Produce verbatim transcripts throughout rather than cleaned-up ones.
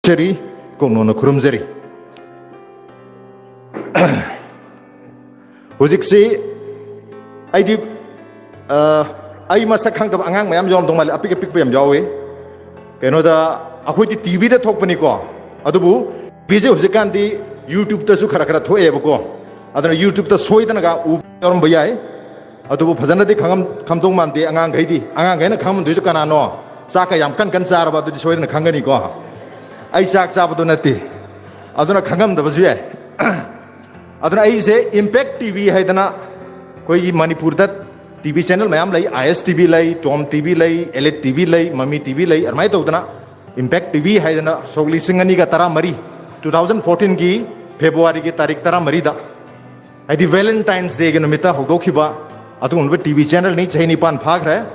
ꯖꯔꯤ, ꯀꯣꯛꯅꯣꯟꯅ ꯈꯨꯔꯨꯝꯖꯔꯤ꯫ ꯍꯧꯖꯤꯛꯁꯤ ꯑꯩꯗꯤ, ꯑ, ꯑꯩ ꯃꯁꯛ ꯈꯪꯗꯕ ꯑꯉꯥꯡ ꯃꯌꯥꯝ ꯌꯥꯎꯔꯝꯗꯧ ꯃꯥꯜꯂꯤ, ꯑꯄꯤꯛ ꯑꯄꯤꯛꯄ ꯌꯥꯝ ꯌꯥꯎꯋꯤ꯫ ꯀꯩꯅꯣꯗ, ꯑꯩꯈꯣꯏꯗꯤ ꯇꯤꯚꯤꯗ ꯊꯣꯛꯄꯅꯤꯀꯣ, ꯑꯗꯨꯕꯨ ꯇꯤꯚꯤꯁꯦ ꯍꯧꯖꯤꯛꯀꯥꯟꯗꯤ YouTubeꯇꯁꯨ ꯈꯔ ꯈꯔ ꯊꯣꯛꯑꯦꯕꯀꯣ, ꯑꯗꯨꯅ YouTubeꯇ ꯁꯣꯏꯗꯅꯒ ꯎꯕ ꯌꯥꯎꯔꯝꯕ ꯌꯥꯏ꯫ ꯑꯗꯨꯕꯨ ꯐꯖꯅꯗꯤ ꯈꯪꯉꯝ-, ꯈꯪꯗꯧ ꯃꯥꯟꯗꯦ ꯑꯉꯥꯡꯈꯩꯗꯤ꯫ ꯑꯉꯥꯡꯈꯩꯅ ꯈꯪꯉꯝꯗꯣꯏꯁꯦ ꯀꯅꯥꯅꯣ? ꯆꯥꯛꯀ ꯌꯥꯝ ꯀꯟ ꯀꯟ ꯆꯥꯔꯕ ꯑꯗꯨꯗꯤ ꯁꯣꯏꯗꯅ ꯈꯪꯒꯅꯤꯀꯣ꯫ ꯑꯩ ꯆꯥꯛ ꯆꯥꯕꯗꯣ ꯅꯠꯇꯦ, ꯑꯗꯨꯅ ꯈꯪꯉꯝꯗꯕꯁꯨ ꯌꯥꯏ꯫ ꯑꯗꯨꯅ ꯑꯩꯁꯦ Impact TV ꯍꯥꯏꯗꯅ ꯑꯩꯈꯣꯏꯒꯤ ꯃꯅꯤꯄꯨꯔꯗ ꯇꯤꯚꯤ ꯆꯦꯅꯦꯜ ꯃꯌꯥꯝ ꯂꯩ, ISTV ꯂꯩ, Tom TV ꯂꯩ, Elite TV ꯂꯩ, Mami TV ꯂꯩ, ꯑꯗꯨꯃꯥꯏꯅ ꯇꯧꯗꯅ Impact TV ꯍꯥꯏꯗꯅ ꯁꯣꯛ ꯂꯤꯁꯤꯡ ꯑꯅꯤꯒ ꯇꯔꯥꯃꯔꯤ, two thousand fourteenꯒꯤ Februaryꯒꯤ ꯇꯥꯔꯤꯛ ꯇꯔꯥꯃꯔꯤꯗ, ꯍꯥꯏꯗꯤ Valentine's Dayꯒꯤ ꯅꯨꯃꯤꯠꯇ ꯍꯧꯗꯣꯛꯈꯤꯕ ꯑꯗꯨꯒꯨꯝꯂꯕ ꯇꯤꯚꯤ ꯆꯦꯅꯦꯜꯅꯤ꯫ ꯆꯍꯤ ꯅꯤꯄꯥꯟ ꯐꯥꯈ꯭ꯔꯦ꯫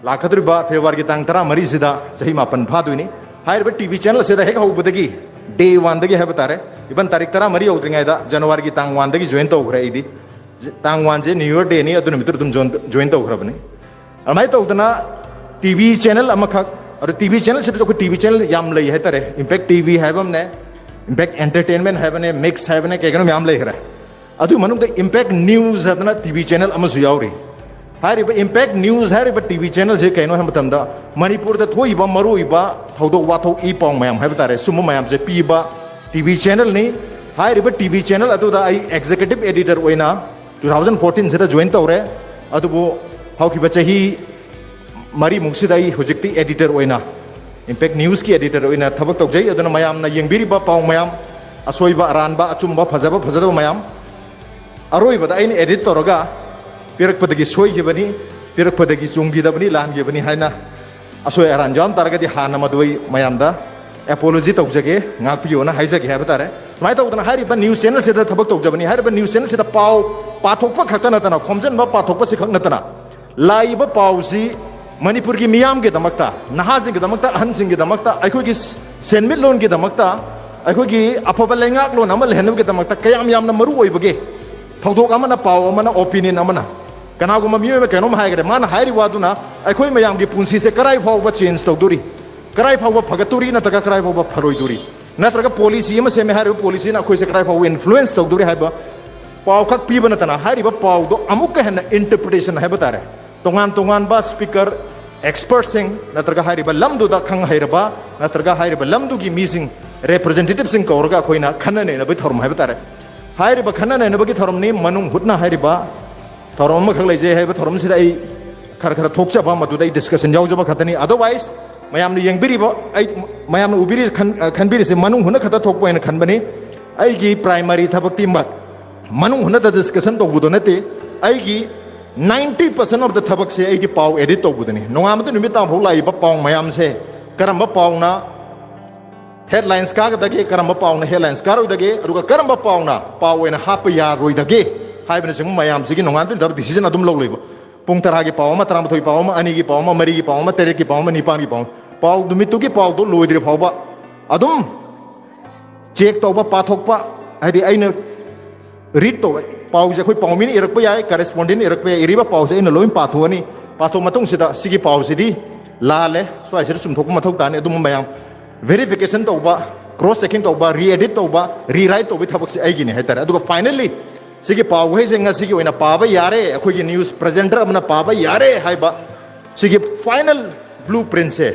ꯂꯥꯛꯀꯗꯧꯔꯤꯕ Februaryꯒꯤ ꯇꯥꯡ ꯇꯔꯥꯃꯔꯤꯁꯤꯗ ꯆꯍꯤ ꯃꯥꯄꯟ ꯐꯥꯗꯣꯏꯅꯤ꯫ ꯍꯥꯏꯔꯤꯕ ꯇꯤꯚꯤ ꯆꯦꯅꯦꯜ ꯑꯁꯤꯗ ꯍꯦꯛ ꯍꯧꯕꯗꯒꯤ, day oneꯗꯒꯤ ꯍꯥꯏꯕ ꯇꯥꯔꯦ, even ꯇꯥꯔꯤꯛ ꯇꯔꯥꯃꯔꯤ ꯌꯧꯗ꯭ꯔꯤꯉꯩꯗ Januaryꯒꯤ ꯇꯥꯡ oneꯗꯒꯤ join ꯇꯧꯈ꯭ꯔꯦ ꯑꯩꯗꯤ꯫ ꯇꯥꯡ oneꯁꯦ New Year Dayꯅꯤ, ꯑꯗꯨ ꯅꯨꯃꯤꯠꯇꯨꯗ ꯑꯗꯨꯝ join, join ꯇꯧꯈ꯭ꯔꯕꯅꯤ꯫ ꯑꯗꯨꯃꯥꯏꯅ ꯇꯧꯗꯅ ꯇꯤꯚꯤ ꯆꯦꯅꯦꯜ ꯑꯃꯈꯛ, ꯑꯗꯣ ꯇꯤꯚꯤ ꯆꯦꯅꯦꯜꯁꯤꯗꯁꯨ ꯑꯩꯈꯣꯏ ꯇꯤꯚꯤ ꯆꯦꯅꯦꯜ ꯌꯥꯝ ꯂꯩ ꯍꯥꯏꯇꯥꯔꯦ꯫ Impact TV ꯍꯥꯏꯕ ꯑꯃꯅꯦ, Impact Entertainment ꯍꯥꯏꯕꯅꯦ, Mix ꯍꯥꯏꯕꯅꯦ, ꯀꯩ ꯀꯩꯅꯣ ꯃꯌꯥꯝ ꯂꯩꯈ꯭ꯔꯦ꯫ ꯑꯗꯨꯒꯤ ꯃꯅꯨꯡꯗ Impact News ꯍꯥꯏꯗꯅ ꯇꯤꯚꯤ ꯆꯦꯅꯦꯜ ꯑꯃꯁꯨ ꯌꯥꯎꯔꯤ꯫ ꯍꯥꯏꯔꯤꯕ Impact News ꯍꯥꯏꯔꯤꯕ ꯇꯤꯚꯤ ꯆꯦꯅꯦꯜꯁꯦ ꯀꯩꯅꯣ ꯍꯥꯏꯕ ꯃꯇꯝꯗ, ꯃꯅꯤꯄꯨꯔꯗ ꯊꯣꯛꯏꯕ ꯃꯔꯨꯑꯣꯏꯕ ꯊꯧꯗꯣꯛ ꯋꯥꯊꯣꯛ, ꯏ ꯄꯥꯎ ꯃꯌꯥꯝ ꯍꯥꯏꯕ ꯇꯥꯔꯦ, ꯁꯨꯝꯕ ꯃꯌꯥꯝꯁꯦ ꯄꯤꯕ ꯇꯤꯚꯤ ꯆꯦꯅꯦꯜꯅꯤ꯫ ꯍꯥꯏꯔꯤꯕ ꯇꯤꯚꯤ ꯆꯦꯅꯦꯜ ꯑꯗꯨꯗ ꯑꯩ executive editor ꯑꯣꯏꯅ two thousand fourteenꯁꯤꯗ join ꯇꯧꯔꯦ꯫ ꯑꯗꯨꯕꯨ ꯍꯧꯈꯤꯕ ꯆꯍꯤ ꯃꯔꯤꯃꯨꯛꯁꯤꯗ ꯑꯩ ꯍꯧꯖꯤꯛꯇꯤ editor ꯑꯣꯏꯅ, Impact Newsꯀꯤ editor ꯑꯣꯏꯅ ꯊꯕꯛ ꯇꯧꯖꯩ꯫ ꯑꯗꯨꯅ ꯃꯌꯥꯝꯅ ꯌꯦꯡꯕꯤꯔꯤꯕ ꯄꯥꯎ ꯃꯌꯥꯝ, ꯑꯁꯣꯏꯕ ꯑꯔꯥꯟꯕ, ꯑꯆꯨꯝꯕ, ꯐꯖꯕ ꯐꯖꯗꯕ ꯃꯌꯥꯝ, ꯑꯔꯣꯏꯕꯗ ꯑꯩꯅ edit ꯇꯧꯔꯒ ꯄꯤꯔꯛꯄꯗꯒꯤ ꯁꯣꯏꯈꯤꯕꯅꯤ, ꯄꯤꯔꯛꯄꯗꯒꯤ ꯆꯨꯝꯈꯤꯗꯕꯅꯤ, ꯂꯥꯟꯈꯤꯕꯅꯤ ꯍꯥꯏꯅ ꯑꯁꯣꯏ ꯑꯔꯥꯟ ꯌꯥꯎꯔꯝ ꯇꯥꯔꯒꯗꯤ ꯍꯥꯟꯅ ꯃꯗꯨ ꯑꯩ ꯃꯌꯥꯝꯗ apology ꯇꯧꯖꯒꯦ, ꯉꯥꯛꯄꯤꯌꯣꯅ ꯍꯥꯏꯖꯒꯦ ꯍꯥꯏꯕ ꯇꯥꯔꯦ꯫ ꯁꯨꯃꯥꯏꯅ ꯇꯧꯗꯅ ꯍꯥꯏꯔꯤꯕ news channelꯁꯤꯗ ꯊꯕꯛ ꯇꯧꯖꯕꯅꯤ꯫ ꯍꯥꯏꯔꯤꯕ news channelꯁꯤꯗ ꯄꯥꯎ ꯄꯥꯊꯣꯛꯄ ꯈꯛꯇ ꯅꯠꯇꯅ, ꯈꯣꯝꯖꯤꯟꯕ ꯄꯥꯊꯣꯛꯄꯁꯤ ꯈꯛ ꯅꯠꯇꯅ, ꯂꯥꯛꯏꯕ ꯄꯥꯎꯁꯤ ꯃꯅꯤꯄꯨꯔꯒꯤ ꯃꯤꯌꯥꯝꯒꯤꯗꯃꯛꯇ, ꯅꯍꯥꯁꯤꯡꯒꯤꯗꯃꯛꯇ, ꯑꯍꯟꯁꯤꯡꯒꯤꯗꯃꯛꯇ, ꯑꯩꯈꯣꯏꯒꯤ ꯁꯦꯟꯃꯤꯠꯂꯣꯟꯒꯤꯗꯃꯛꯇ, ꯑꯩꯈꯣꯏꯒꯤ ꯑꯐꯕ ꯂꯩꯉꯥꯛꯂꯣꯟ ꯑꯃ ꯂꯩꯍꯟꯅꯕꯒꯤꯗꯃꯛꯇ ꯀꯌꯥꯝ ꯌꯥꯝꯅ ꯃꯔꯨ ꯑꯣꯏꯕꯒꯦ? ꯊꯧꯗꯣꯛ ꯑꯃꯅ, ꯄꯥꯎ ꯑꯃꯅ, opinion ꯑꯃꯅ, ꯀꯅꯥꯒꯨꯝꯕ ꯃꯤꯑꯣꯏ ꯑꯃ ꯀꯩꯅꯣꯝ ꯍꯥꯏꯈ꯭ꯔꯦ, ꯃꯥꯅ ꯍꯥꯏꯔꯤꯕ ꯋꯥꯗꯨꯅ ꯑꯩꯈꯣꯏ ꯃꯌꯥꯝꯒꯤ ꯄꯨꯟꯁꯤꯁꯦ ꯀꯔꯥꯏ ꯐꯥꯎꯕ change ꯇꯧꯗꯣꯔꯤ? ꯀꯔꯥꯏ ꯐꯥꯎꯕ ꯐꯒꯠꯇꯣꯔꯤ ꯅꯠꯇ꯭ꯔꯒ ꯀꯔꯥꯏ ꯐꯥꯎꯕ ꯐꯔꯣꯏꯗꯣꯔꯤ, ꯅꯠꯇ꯭ꯔꯒ ꯄꯣꯂꯤꯁꯤ ꯑꯃ ꯁꯦꯝꯃꯦ, ꯍꯥꯏꯔꯤꯕ ꯄꯣꯂꯤꯁꯤꯅ ꯑꯩꯈꯣꯏꯁꯦ ꯀꯔꯥꯏ ꯐꯥꯎꯕ ꯏꯟꯐ꯭ꯂꯨꯌꯦꯟꯁ ꯇꯧꯗꯣꯔꯤ ꯍꯥꯏꯕ ꯄꯥꯎ ꯈꯛ ꯄꯤꯕ ꯅꯠꯇꯅ, ꯍꯥꯏꯔꯤꯕ ꯄꯥꯎꯗꯣ ꯑꯃꯨꯛꯀ ꯍꯦꯟꯅ ꯏꯟꯇꯔꯄ꯭ꯔꯤꯇꯦꯁꯟ ꯍꯥꯏꯕ ꯇꯥꯔꯦ, ꯇꯣꯉꯥꯟ ꯇꯣꯉꯥꯟꯕ ꯁ꯭ꯄꯤꯀꯔ, ꯑꯦꯛꯁꯄꯔꯠꯁꯤꯡ ꯅꯠꯇ꯭ꯔꯒ ꯍꯥꯏꯔꯤꯕ ꯂꯝꯗꯨꯗ ꯈꯪ ꯍꯩꯔꯕ ꯅꯠꯇ꯭ꯔꯒ ꯍꯥꯏꯔꯤꯕ ꯂꯝꯗꯨꯒꯤ ꯃꯤꯁꯤꯡ, ꯔꯦꯄ꯭ꯔꯖꯦꯟꯇꯦꯇꯤꯚꯁꯤꯡ ꯀꯧꯔꯒ ꯑꯩꯈꯣꯏꯅ ꯈꯟꯅ ꯅꯩꯅꯕꯒꯤ ꯊꯧꯔꯝ ꯍꯥꯏꯕ ꯇꯥꯔꯦ꯫ ꯍꯥꯏꯔꯤꯕ ꯈꯟꯅ ꯅꯩꯅꯕꯒꯤ ꯊꯧꯔꯝꯅꯤ꯫ ꯃꯅꯨꯡ ꯍꯨꯠꯅ ꯍꯥꯏꯔꯤꯕ ꯊꯧꯔꯝ ꯑꯃꯈꯛ ꯂꯩꯖꯩ ꯍꯥꯏꯕ ꯊꯧꯔꯝꯁꯤꯗ ꯑꯩ ꯈꯔ ꯈꯔ ꯊꯣꯛꯆꯕ, ꯃꯗꯨꯗ ꯑꯩ ꯗꯤꯁꯀꯁꯟ ꯌꯥꯎꯖꯕ ꯈꯛꯇꯅꯤ꯫ ꯑꯗꯔꯋꯥꯏꯁ ꯃꯌꯥꯝꯅ ꯌꯦꯡꯕꯤꯔꯤꯕ, ꯑꯩ, ꯃꯌꯥꯝꯅ ꯎꯕꯤꯔꯤ-, ꯈꯟ-, ꯑ, ꯈꯟꯕꯤꯔꯤꯁꯦ ꯃꯅꯨꯡ ꯍꯨꯠꯅ ꯈꯛꯇ ꯊꯣꯛꯄ ꯑꯣꯏꯅ ꯈꯟꯕꯅꯤ꯫ ꯑꯩꯒꯤ ꯄ꯭ꯔꯥꯏꯃꯔꯤ ꯊꯕꯛꯇꯤ ꯃ-, ꯃꯅꯨꯡ ꯍꯨꯠꯅꯗ ꯗꯤꯁꯀꯁꯟ ꯇꯧꯕꯗꯣ ꯅꯠꯇꯦ꯫ ꯑꯩꯒꯤ ninety percent of the ꯊꯕꯛꯁꯦ ꯑꯩꯒꯤ ꯄꯥꯎ ꯑꯦꯗꯤꯠ ꯇꯧꯕꯗꯅꯤ꯫ ꯅꯣꯡꯉꯥꯟꯕꯗ ꯅꯨꯃꯤꯠ ꯇꯥꯐꯥꯎ ꯂꯥꯛꯏꯕ ꯄꯥꯎ ꯃꯌꯥꯝꯁꯦ ꯀꯔꯝꯕ ꯄꯥꯎꯅ ꯍꯦꯗꯂꯥꯏꯟꯁ ꯀꯥꯒꯗꯒꯦ, ꯀꯔꯝꯕ ꯄꯥꯎꯅ ꯍꯦꯗꯂꯥꯏꯟꯁ ꯀꯥꯔꯣꯏꯗꯒꯦ, ꯑꯗꯨꯒ ꯀꯔꯝꯕ ꯄꯥꯎꯅ ꯄꯥꯎ ꯑꯣꯏꯅ ꯍꯥꯞꯄ ꯌꯥꯔꯣꯏꯗꯒꯦ ꯍꯥꯏꯕꯅꯆꯤꯡꯕ ꯃꯌꯥꯝꯁꯤꯒꯤ ꯅꯣꯡꯉꯥꯟꯕ ꯅꯨꯃꯤꯠ ꯇꯥꯕ ꯗꯤꯁꯤꯖꯟ ꯑꯗꯨꯝ ꯂꯧ ꯂꯩꯕ꯫ ꯄꯨꯡ ꯇꯔꯥꯒꯤ ꯄꯥꯎ ꯑꯃ, ꯇꯔꯥꯃꯥꯊꯣꯏ ꯄꯥꯎ ꯑꯃ, ꯑꯅꯤꯒꯤ ꯄꯥꯎ ꯑꯃ, ꯃꯔꯤꯒꯤ ꯄꯥꯎ ꯑꯃ, ꯇꯔꯦꯠꯀꯤ ꯄꯥꯎ ꯑꯃ, ꯅꯤꯄꯥꯟꯒꯤ ꯄꯥꯎ ꯑꯃ꯫ ꯄꯥꯎ ꯅꯨꯃꯤꯠꯇꯨꯒꯤ ꯄꯥꯎꯗꯣ ꯂꯣꯏꯗ꯭ꯔꯤ ꯐꯥꯎꯕ ꯑꯗꯨꯝ ꯆꯦꯛ ꯇꯧꯕ, ꯄꯥꯊꯣꯛꯄ, ꯍꯥꯏꯗꯤ ꯑꯩꯅ ꯔꯤꯗ ꯇꯧꯕ ꯄꯥꯎꯁꯦ ꯑꯩꯈꯣꯏ ꯄꯥꯎꯃꯤꯅ ꯏꯔꯛꯄ ꯌꯥꯏ, ꯀꯔꯦꯁꯄꯣꯟꯗꯦꯟ ꯏꯔꯛꯄ ꯌꯥꯏ, ꯏꯔꯤꯕ ꯄꯥꯎꯁꯦ ꯑꯩꯅ ꯂꯣꯏ ꯄꯥꯊꯣꯛꯑꯅꯤ꯫ ꯄꯥꯊꯣꯛ ꯃꯇꯨꯡꯁꯤꯗ ꯁꯤꯒꯤ ꯄꯥꯎꯁꯤꯗꯤ ꯂꯥꯜꯂꯦ, ꯁ꯭ꯋꯥꯏꯁꯤꯗ ꯆꯨꯝꯊꯣꯛꯄ ꯃꯊꯧ ꯇꯥꯅꯤ꯫ ꯑꯗꯨꯝꯕ ꯃꯌꯥꯝ ꯚꯦꯔꯤꯐꯤꯀꯦꯁꯟ ꯇꯧꯕ, ꯀ꯭ꯔꯣꯁ ꯆꯦꯛꯀꯤꯡ ꯇꯧꯕ, ꯔꯤꯑꯦꯗꯤꯠ ꯇꯧꯕ, ꯔꯤꯔꯥꯏꯠ ꯇꯧꯕꯒꯤ ꯊꯕꯛꯁꯦ ꯑꯩꯒꯤꯅꯤ ꯍꯥꯏꯇꯥꯔꯦ꯫ ꯑꯗꯨꯒ ꯐꯥꯏꯅꯦꯜꯂꯤ ꯁꯤꯒꯤ ꯄꯥꯎ ꯋꯥꯍꯩꯁꯦ ꯉꯁꯤꯒꯤ ꯑꯣꯏꯅ ꯄꯥꯕ ꯌꯥꯔꯦ, ꯑꯩꯈꯣꯏꯒꯤ ꯅ꯭ꯌꯨꯁ ꯄ꯭ꯔꯖꯦꯟꯇꯔ ꯑꯃꯅ ꯄꯥꯕ ꯌꯥꯔꯦ ꯍꯥꯏꯕ ꯁꯤꯒꯤ ꯐꯥꯏꯅꯦꯜ ꯕ꯭ꯂꯨ ꯄ꯭ꯔꯤꯟꯁꯦ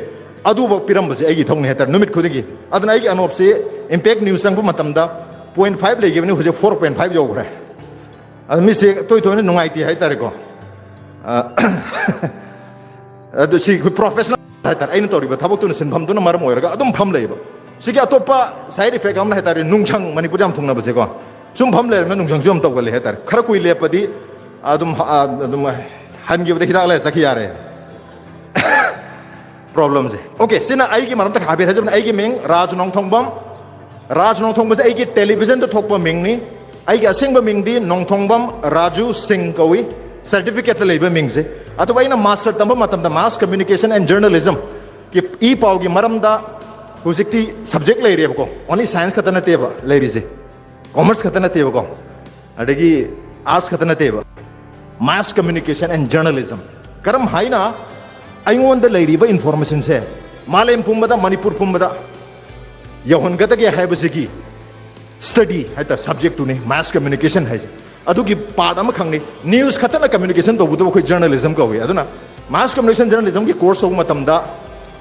ꯑꯗꯨꯐꯥꯎ ꯄꯤꯔꯝꯕꯁꯦ ꯑꯩꯒꯤ ꯏꯊꯧꯅꯤ ꯍꯥꯏꯇꯥꯔꯦ, ꯅꯨꯃꯤꯠ ꯈꯨꯗꯤꯡꯒꯤ꯫ ꯑꯗꯨꯅ ꯑꯩꯒꯤ ꯑꯅꯣꯞꯁꯤ ꯏꯝꯄꯦꯛ ꯅ꯭ꯌꯨꯁ ꯆꯪꯕ ꯃꯇꯝꯗ ꯄꯣꯏꯟ ꯐꯥꯏꯚ ꯂꯩꯈꯤꯕꯅꯤ, ꯍꯧꯖꯤꯛ ꯐꯣꯔ ꯄꯣꯏꯟ ꯐꯥꯏꯚ ꯌꯧꯈ꯭ꯔꯦ꯫ ꯑꯗꯨ ꯃꯤꯠꯁꯦ ꯇꯣꯏ ꯇꯣꯏꯅ ꯅꯨꯡꯉꯥꯏꯇꯦ ꯍꯥꯏꯇꯥꯔꯦꯀꯣ꯫ ꯑ, ꯑꯗꯨ ꯁꯤ ꯑꯩꯈꯣꯏ ꯄ꯭ꯔꯣꯐꯦꯁꯅꯦꯜ ꯍꯥꯏꯇꯥꯔꯦ, ꯑꯩꯅ ꯇꯧꯔꯤꯕ ꯊꯕꯛꯇꯨꯅ, ꯁꯤꯟꯐꯝꯗꯨꯅ ꯃꯔꯝ ꯑꯣꯏꯔꯒ ꯑꯗꯨꯝ ꯐꯝ ꯂꯩꯕ꯫ ꯁꯤꯒꯤ ꯑꯇꯣꯞꯄ ꯁꯥꯏꯠ ꯏꯐꯦꯛ ꯑꯃꯅ ꯍꯥꯏꯇꯥꯔꯦ, ꯅꯨꯡꯁꯪ, ꯃꯅꯤꯄꯨꯔꯗ ꯌꯥꯝ ꯊꯨꯡꯅꯕꯁꯦꯀꯣ꯫ ꯁꯨꯝ ꯐꯝ ꯂꯩꯔꯝꯃꯦ, ꯅꯨꯡꯁꯪꯁꯨ ꯌꯥꯝ ꯇꯧꯒꯜꯂꯦ ꯍꯥꯏꯇꯥꯔꯦ꯫ ꯈꯔ ꯀꯨꯏ ꯂꯦꯞꯄꯗꯤ ꯑꯗꯨꯝ, ꯑ, ꯑꯗꯨꯝ ꯍꯟꯈꯤꯕꯗ ꯍꯤꯗꯥꯛ ꯂꯩꯔ ꯆꯠꯈꯤ ꯌꯥꯔꯦ꯫ ꯄ꯭ꯔꯣꯕ꯭ꯂꯦꯝꯁꯦ꯫ ꯑꯣꯀꯦ, ꯁꯤꯅ ꯑꯩꯒꯤ ꯃꯔꯝꯗ ꯍꯥꯏꯐꯦꯠ ꯍꯥꯏꯖꯕꯅꯦ꯫ ꯑꯩꯒꯤ ꯃꯤꯡ ꯔꯥꯖ ꯅꯣꯡꯊꯣꯡꯕꯝ꯫ ꯔꯥꯖ ꯅꯣꯡꯊꯣꯡꯕꯁꯦ ꯑꯩꯒꯤ ꯇꯦꯂꯤꯚꯤꯖꯟꯗ ꯊꯣꯛꯄ ꯃꯤꯡꯅꯤ꯫ ꯑꯩꯒꯤ ꯑꯁꯦꯡꯕ ꯃꯤꯡꯗꯤ ꯅꯣꯡꯊꯣꯡꯕꯝ ꯔꯥꯖꯨ ꯁꯤꯡ ꯀꯧꯏ꯫ ꯁꯔꯇꯤꯐꯤꯀꯦꯠꯇ ꯂꯩꯕ ꯃꯤꯡꯁꯦ꯫ ꯑꯗꯨꯕꯨ ꯑꯩꯅ ꯃꯥꯁꯇꯔ ꯇꯝꯕ ꯃꯇꯝꯗ ꯃꯥꯁ ꯀꯝꯃ꯭ꯌꯨꯅꯤꯀꯦꯁꯟ ꯑꯦꯟ ꯖꯔꯅꯦꯂꯤꯖꯝ, ꯏ ꯄꯥꯎꯒꯤ ꯃꯔꯝꯗ ꯍꯧꯖꯤꯛꯇꯤ ꯁꯕꯖꯦꯛ ꯂꯩꯔꯦꯕꯀꯣ꯫ ꯑꯣꯟꯂꯤ ꯁꯥꯏꯟꯁ ꯈꯛꯇ ꯅꯠꯇꯦꯕ ꯂꯩꯔꯤꯁꯦ, ꯀꯣꯃꯔꯁ ꯈꯛꯇ ꯅꯠꯇꯦꯕꯀꯣ, ꯑꯗꯒꯤ ꯑꯥꯔꯠꯁ ꯈꯛꯇ ꯅꯠꯇꯦꯕ, ꯃꯥꯁ ꯀꯝꯃ꯭ꯌꯨꯅꯤꯀꯦꯁꯟ ꯑꯦꯟ ꯖꯔꯅꯦꯂꯤꯖꯝ꯫ ꯀꯔꯝ ꯍꯥꯏꯅ ꯑꯩꯉꯣꯟꯗ ꯂꯩꯔꯤꯕ ꯏꯟꯐꯣꯔꯃꯦꯁꯟꯁꯦ ꯃꯥꯂꯦꯝ ꯄꯨꯝꯕꯗ, ꯃꯅꯤꯄꯨꯔ ꯄꯨꯝꯕꯗ ꯌꯧꯍꯟꯒꯗꯒꯦ ꯍꯥꯏꯕꯁꯤꯒꯤ ꯁ꯭ꯇꯗꯤ ꯍꯥꯏꯇꯥꯔꯦ, ꯁꯕꯖꯦꯛꯇꯨꯅꯤ ꯃꯥꯁ ꯀꯝꯃ꯭ꯌꯨꯅꯤꯀꯦꯁꯟ ꯍꯥꯏꯁꯦ꯫ ꯑꯗꯨꯒꯤ ꯄꯥꯔꯠ ꯑꯃꯈꯛꯅꯤ꯫ ꯅ꯭ꯌꯨꯁ ꯈꯛꯇꯅ ꯀꯝꯃ꯭ꯌꯨꯅꯤꯀꯦꯁꯟ ꯇꯧꯕꯗꯨꯕꯨ ꯑꯩꯈꯣꯏ ꯖꯔꯅꯦꯂꯤꯖꯝ ꯀꯧꯏ꯫ ꯑꯗꯨꯅ ꯃꯥꯁ ꯀꯝꯃ꯭ꯌꯨꯅꯤꯀꯦꯁꯟ ꯖꯔꯅꯦꯂꯤꯖꯝꯒꯤ ꯀꯣꯔꯁ ꯇꯧꯕ ꯃꯇꯝꯗ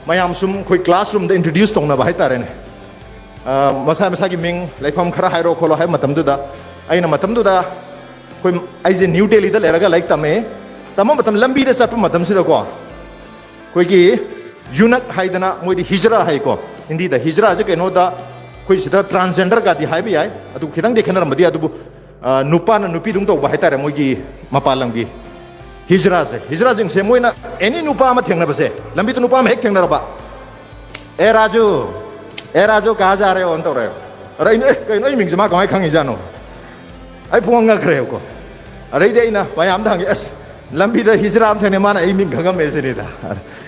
ꯃꯌꯥꯝ ꯁꯨꯝ ꯑꯩꯈꯣꯏ ꯀ꯭ꯂꯥꯁꯔꯨꯝꯗ ꯏꯟꯇ꯭ꯔꯣꯗ꯭ꯌꯨꯁ ꯇꯧꯅꯕ ꯍꯥꯏꯇꯥꯔꯦꯅꯦ꯫ ꯑ, ꯃꯁꯥ ꯃꯁꯥꯒꯤ ꯃꯤꯡ, ꯂꯩꯐꯝ ꯈꯔ ꯍꯥꯏꯔꯣ ꯈꯣꯠꯂꯣ ꯍꯥꯏꯕ ꯃꯇꯝꯗꯨꯗ, ꯑꯩꯅ ꯃꯇꯝꯗꯨꯗ ꯑꯩꯈꯣꯏ, ꯑꯩꯁꯦ ꯅ꯭ꯌꯨ ꯗꯦꯜꯂꯤꯗ ꯂꯩꯔꯒ ꯂꯥꯏꯔꯤꯛ ꯇꯝꯃꯦ꯫ ꯇꯝꯕ ꯃꯇꯝ, ꯂꯝꯕꯤꯗ ꯆꯠꯄ ꯃꯇꯝꯁꯤꯗꯀꯣ, ꯑꯩꯈꯣꯏꯒꯤ ꯌꯨꯅꯛ ꯍꯥꯏꯗꯅ, ꯃꯣꯏꯗꯤ ꯍꯤꯖꯔꯥ ꯍꯥꯏꯀꯣ, ꯍꯤꯟꯗꯤꯗ꯫ ꯍꯤꯖꯔꯥꯁꯦ ꯀꯩꯅꯣꯗ, ꯑꯩꯈꯣꯏ ꯁꯤꯗ ꯇ꯭ꯔꯥꯟꯁꯖꯦꯟꯗꯔꯒꯗꯤ ꯍꯥꯏꯕ ꯌꯥꯏ, ꯑꯗꯨ ꯈꯤꯇꯪꯗꯤ ꯈꯦꯠꯅꯔꯝꯕꯗꯤ, ꯑꯗꯨꯕꯨ, ꯑ, ꯅꯨꯄꯥꯅ ꯅꯨꯄꯤꯗꯧ ꯇꯧꯕ ꯍꯥꯏꯇꯥꯔꯦ, ꯃꯣꯏꯒꯤ ꯃꯄꯥꯟ ꯂꯝꯒꯤ ꯍꯤꯖꯔꯥꯁꯦ꯫ ꯍꯤꯖꯔꯥꯁꯤꯡꯁꯦ ꯃꯣꯏꯅ ꯑꯦꯅꯤ ꯅꯨꯄꯥ ꯑꯃ ꯊꯦꯡꯅꯕꯁꯦ, ꯂꯝꯕꯤꯗ ꯅꯨꯄꯥ ꯑꯃ ꯍꯦꯛ ꯊꯦꯡꯅꯔꯕ, "ꯑꯦ ꯔꯥꯖꯨ, ꯑꯦ ꯔꯥꯖꯨ, ꯀꯍꯥ ꯖꯥ ꯔꯦ ꯍꯣ?" ꯑꯅ ꯇꯧꯔꯛꯑꯦꯕ꯫ ꯑꯗ ꯑꯩꯅ, "ꯑꯦ, ꯀꯩꯅꯣ, ꯑꯩ ꯃꯤꯡꯁꯦ ꯃꯥ ꯀꯃꯥꯏꯅ ꯈꯪꯉꯤꯖꯥꯠꯅꯣ?" ꯑꯩ ꯄꯨꯡꯉꯛ ꯉꯛꯈ꯭ꯔꯦꯕꯀꯣ꯫ ꯑꯗꯩꯗꯤ ꯑꯩꯅ ꯃꯌꯥꯝꯗ ꯍꯪꯉꯦ, "ꯑꯁ, ꯂꯝꯕꯤꯗ ꯍꯤꯖꯔꯥ ꯑꯃ ꯊꯦꯡꯅꯩ, ꯃꯥꯅ ꯑꯩ ꯃꯤꯡ ꯈꯪꯉꯝꯃꯦ ꯁꯤꯅꯤꯗ꯫"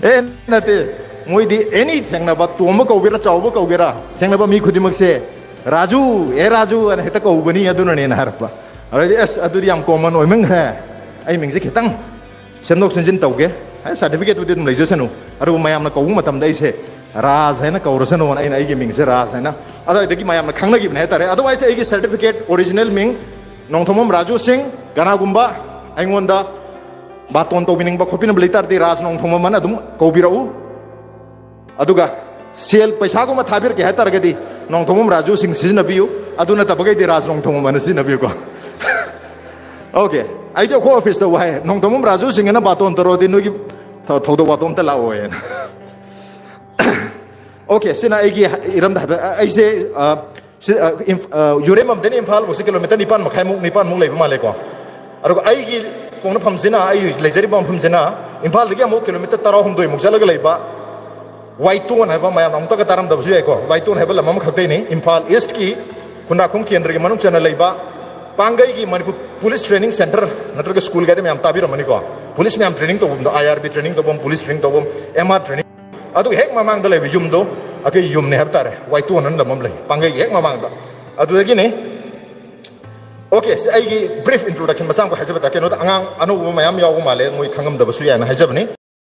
"ꯑꯦ, ꯅꯠꯇꯦ, ꯃꯣꯏꯗꯤ ꯑꯦꯅꯤ ꯊꯦꯡꯅꯕ, ꯇꯣꯝꯕ ꯀꯧꯒꯦꯔꯥ, ꯆꯥꯎꯕ ꯀꯧꯒꯦꯔꯥ, ꯊꯦꯡꯅꯕ ꯃꯤ ꯈꯨꯗꯤꯡꯃꯛꯁꯦ 'ꯔꯥꯖꯨ, ꯑꯦ ꯔꯥꯖꯨ' ꯑꯅ ꯍꯦꯛꯇ ꯀꯧꯕꯅꯤ, ꯑꯗꯨꯅꯅꯦꯅ" ꯍꯥꯏꯔꯛꯄ꯫ ꯑꯗꯩꯗꯤ, "ꯑꯁ, ꯑꯗꯨꯗꯤ ꯌꯥꯝ ꯀꯣꯃꯟ ꯑꯣꯏꯃꯟꯈ꯭ꯔꯦ, ꯑꯩ ꯃꯤꯡꯁꯦ ꯈꯤꯇꯪ ꯁꯦꯝꯗꯣꯛ ꯁꯦꯝꯖꯤꯟ ꯇꯧꯒꯦ, ꯍꯥꯏ, ꯁꯥꯔꯇꯤꯐꯤꯀꯦꯠꯄꯨꯗꯤ ꯑꯗꯨꯝ ꯂꯩꯖꯁꯅꯨ, ꯑꯗꯨꯕꯨ ꯃꯌꯥꯝꯅ ꯀꯧꯕ ꯃꯇꯝꯗ ꯑꯩꯁꯦ ꯔꯥꯖ ꯍꯥꯏꯅ ꯀꯧꯔꯁꯅꯨꯅ ꯑꯩꯅ ꯑꯩꯒꯤ ꯃꯤꯡꯁꯦ ꯔꯥꯖ ꯍꯥꯏꯅ ꯑꯗꯨꯋꯥꯏꯗꯒꯤ ꯃꯌꯥꯝꯅ ꯈꯪꯅꯈꯤꯕꯅꯦ ꯍꯥꯏꯇꯥꯔꯦ꯫ ꯑꯗꯔꯋꯥꯏꯁ ꯑꯩꯒꯤ ꯁꯥꯔꯇꯤꯐꯤꯀꯦꯠ ꯑꯣꯔꯤꯖꯤꯅꯦꯜ ꯃꯤꯡ ꯅꯣꯡꯊꯣꯝꯕꯝ ꯔꯥꯖꯨ ꯁꯤꯡ꯫ ꯀꯅꯥꯒꯨꯝꯕ ꯑꯩꯉꯣꯟꯗ ꯕꯥꯇꯣꯟ ꯇꯧꯕꯤꯅꯤꯡꯕ ꯈꯣꯠꯄꯤꯅꯤꯡꯕ ꯂꯩ ꯇꯥꯔꯗꯤ ꯔꯥꯖ ꯅꯣꯡꯊꯣꯝꯕꯝ ꯑꯅ ꯑꯗꯨꯝ ꯀꯧꯕꯤꯔꯛꯎ꯫ ꯑꯗꯨꯒ ꯁꯦꯜ ꯄꯩꯁꯥꯒꯨꯝꯕ ꯊꯥꯕꯤꯔꯛꯀꯦ ꯍꯥꯏ ꯇꯥꯔꯒꯗꯤ ꯅꯣꯡꯊꯣꯝꯕꯝ ꯔꯥꯖꯨ ꯁꯤꯡ ꯁꯤꯖꯤꯟꯅꯕꯤꯌꯨ, ꯑꯗꯨ ꯅꯠꯇꯕꯈꯩꯗꯤ ꯔꯥꯖ ꯅꯣꯡꯊꯣꯝꯕꯝ ꯑꯅ ꯁꯤꯖꯤꯟꯅꯕꯤꯌꯨꯀꯣ꯫ ꯑꯣꯀꯦ, ꯑꯩꯗꯤ ꯑꯩꯈꯣꯏ ꯑꯣꯐꯤꯁꯇ ꯋꯥꯍꯦ, "ꯅꯣꯡꯊꯣꯝꯕꯝ ꯔꯥꯖꯨ ꯁꯤꯡ ꯑꯅ ꯕꯥꯇꯣꯟ ꯇꯧꯔꯛꯑꯗꯤ ꯅꯣꯏꯒꯤ ꯊꯧ-, ꯊꯧꯗꯣꯛ ꯋꯥꯊꯣꯛ ꯑꯝꯇ ꯂꯥꯛꯑꯣꯏꯅ"꯫ ꯑꯣꯀꯦ, ꯁꯤꯅ ꯑꯩꯒꯤ ꯏꯔꯝꯗ ꯍꯥꯏꯐꯦꯠ, ꯑ-, ꯑꯩꯁꯦ, ꯑ, ꯁꯤ, ꯑ, ꯏꯝꯐ-, ꯑ, ꯌꯨꯔꯦꯝꯕꯝꯗꯩꯅ ꯏꯝꯐꯥꯜ ꯐꯥꯎꯁꯤ ꯀꯤꯂꯣꯃꯤꯇꯔ ꯅꯤꯄꯥꯟ ꯃꯈꯥꯏꯃꯨꯛ, ꯅꯤꯄꯥꯟꯃꯨꯛ ꯂꯩꯕ ꯃꯥꯜꯂꯦꯀꯣ꯫ ꯑꯗꯨꯒ ꯑꯩꯒꯤ ꯀꯣꯡꯅꯐꯝꯁꯤꯅ, ꯑꯩ ꯂꯩꯖꯔꯤꯕ ꯃꯐꯝꯁꯤꯅ ꯏꯝꯐꯥꯜꯗꯒꯤ ꯑꯃꯨꯛ ꯀꯤꯂꯣꯃꯤꯇꯔ ꯇꯔꯥꯍꯨꯝꯗꯣꯏꯃꯨꯛ ꯆꯠꯂꯒ ꯂꯩꯕ ꯋꯥꯏꯇꯣꯟ ꯍꯥꯏꯕ, ꯃꯌꯥꯝꯅ ꯑꯃꯨꯛꯇꯒ ꯇꯥꯔꯝꯗꯕꯁꯨ ꯌꯥꯏꯀꯣ꯫ ꯋꯥꯏꯇꯣꯟ ꯍꯥꯏꯕ ꯂꯝ ꯑꯃꯈꯛꯇꯩꯅꯤ, ꯏꯝꯐꯥꯜ ꯏꯁ꯭ꯠꯀꯤ ꯈꯨꯟꯗ꯭ꯔꯥꯛꯈꯣꯡ ꯀꯦꯟꯗ꯭ꯔꯒꯤ ꯃꯅꯨꯡ ꯆꯟꯅ ꯂꯩꯕ ꯄꯥꯡꯒꯩꯒꯤ ꯃꯅꯤꯄꯨꯔ ꯄꯨꯂꯤꯁ ꯇ꯭ꯔꯦꯅꯤꯡ ꯁꯦꯟꯇꯔ ꯅꯠꯇ꯭ꯔꯒ ꯁ꯭ꯀꯨꯜ ꯀꯥꯏꯗ ꯃꯌꯥꯝ ꯇꯥꯕꯤꯔꯝꯃꯅꯤꯀꯣ꯫ ꯄꯨꯂꯤꯁ ꯃꯌꯥꯝ ꯇ꯭ꯔꯦꯅꯤꯡ ꯇꯧꯐꯝꯗꯣ, ꯑꯥꯏ ꯑꯥꯔ ꯕꯤ ꯇ꯭ꯔꯦꯅꯤꯡ ꯇꯧꯐꯝ, ꯄꯨꯂꯤꯁ ꯇ꯭ꯔꯦꯅꯤꯡ ꯇꯧꯐꯝ, ꯑꯦꯝ ꯑꯥꯔ ꯇ꯭ꯔꯦꯅꯤꯡ, ꯑꯗꯨꯒꯤ ꯍꯦꯛ ꯃꯃꯥꯡꯗ ꯂꯩꯕ ꯌꯨꯝꯗꯣ ꯑꯩꯈꯣꯏ ꯌꯨꯝꯅꯦ ꯍꯥꯏꯕ ꯇꯥꯔꯦ꯫ ꯋꯥꯏꯇꯣꯟ ꯑꯅ ꯂꯝ ꯑꯃ ꯂꯩ ꯄꯥꯡꯒꯩꯒꯤ ꯍꯦꯛ ꯃꯃꯥꯡꯗ꯫ ꯑꯗꯨꯗꯒꯤꯅꯤ꯫ ꯑꯣꯀꯦ, ꯁꯤ ꯑꯩꯒꯤ ꯕ꯭ꯔꯤꯐ ꯏꯟꯇ꯭ꯔꯣꯗꯛꯁꯟ ꯃꯆꯥ ꯑꯃꯈꯛ ꯍꯥꯏꯖꯕ ꯇꯥꯔꯦ꯫ ꯀꯩꯅꯣꯗ ꯑꯉꯥꯡ ꯑꯅꯧꯕ ꯃꯌꯥꯝ ꯌꯥꯎꯕ ꯃꯥꯜꯂꯦ, ꯃꯣꯏ ꯈꯪꯉꯝꯗꯕꯁꯨ ꯌꯥꯏꯅ ꯍꯥꯏꯖꯕꯅꯤ꯫